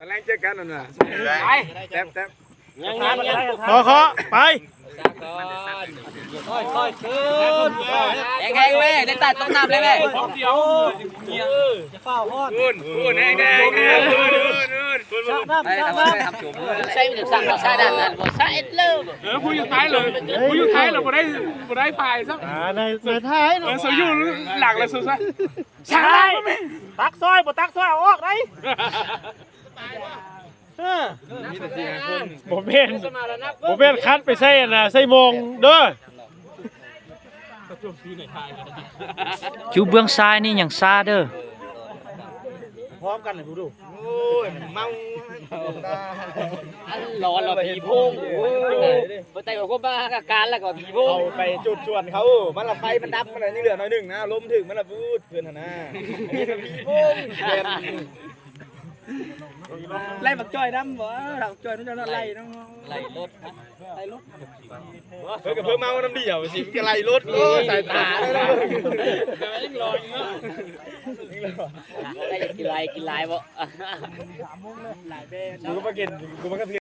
ແລງເຈີກັນນັ້ນນະ ໄປ ແຕັບໆ ຍັງໆໆ ຂໍ ຂໍ ໄປ ຄ່ອຍໆຂຶ້ນ ແຮງໆເວີຍ ໄດ້ຕັດຕົກນ້ຳເລີຍເວີຍ ດຽວ ເອີ ຈະຟ້າວຮອດ ພຸ້ນ ພຸ້ນ ແຮງໆ ພຸ້ນ ພຸ້ນ ໄປ ທຳ ໄປທຳໂຈມ ໃສ່ມັນສັ່ງຊາດ້ານນັ້ນບໍ່ໃສ່ເລີຍ ເອີ ຜູ້ຢູ່ທ້າຍເລີຍ ຜູ້ຢູ່ທ້າຍເລີຍ ບໍ່ໄດ້ ບໍ່ໄດ້ພາຍຊ້ຳ ອ່າ ໃນ ໃນທ້າຍເນາະ ເອີ ສະຢູ່ຫຼັງລະສຸດຊະ ໃຊ່ ຕັກຊອຍ ບໍ່ຕັກຊອຍ ເອົາອອກໄດ້ ເອີ ມີແຕ່ສີ່ຫ້າຄົນ ບໍ່ແມ່ນ ບໍ່ແມ່ນຄັດໄປໃສ່ອັນນ່າ ໃສ່ມອງເດີ ຢູ່ເບື້ອງຊ້າຍນີ້ຍັງຊ້າເດີ ພ້ອມກັນເລີຍ ດູ ໂອ້ຍ ເມົາ ອັນຫຼອນລະຜີໂພງ ໂອ້ຍ ບໍ່ໄດ້ວ່າຄົນມາຫາການລະກໍຜີໂພງ ເຂົ້າໄປຈຸດຊວນເຂົາ ມັນລະໄຟມັນດັບ ມັນລະຍັງເຫຼືອໜ້ອຍໜຶ່ງນະ ລົມຖືກມັນລະວືດເພິ່ນຫັ້ນນະ ອັນນີ້ກໍຜີໂພງ ແມ່ນ ໄລ່ບັກຈ້ອຍນຳບໍ່ ບັກຈ້ອຍນຳ ເຈົ້າໄລ່ເນາະ ໄລ່ລົດ ໄລ່ລົດ ເພິ່ນກໍເພິ່ນເມົານຳດຽວຊິ ມັນກໍໄລ່ລົດ ໂອ້ ສາຍຕາ ແຕ່ວ່າຍັງຫຼອນຢູ່ເນາະ ໄດ້ກິນຫຼາຍ ກິນຫຼາຍບໍ່ ຫຼາຍແບບ ກູກໍມາກິນ ກູມາກັບ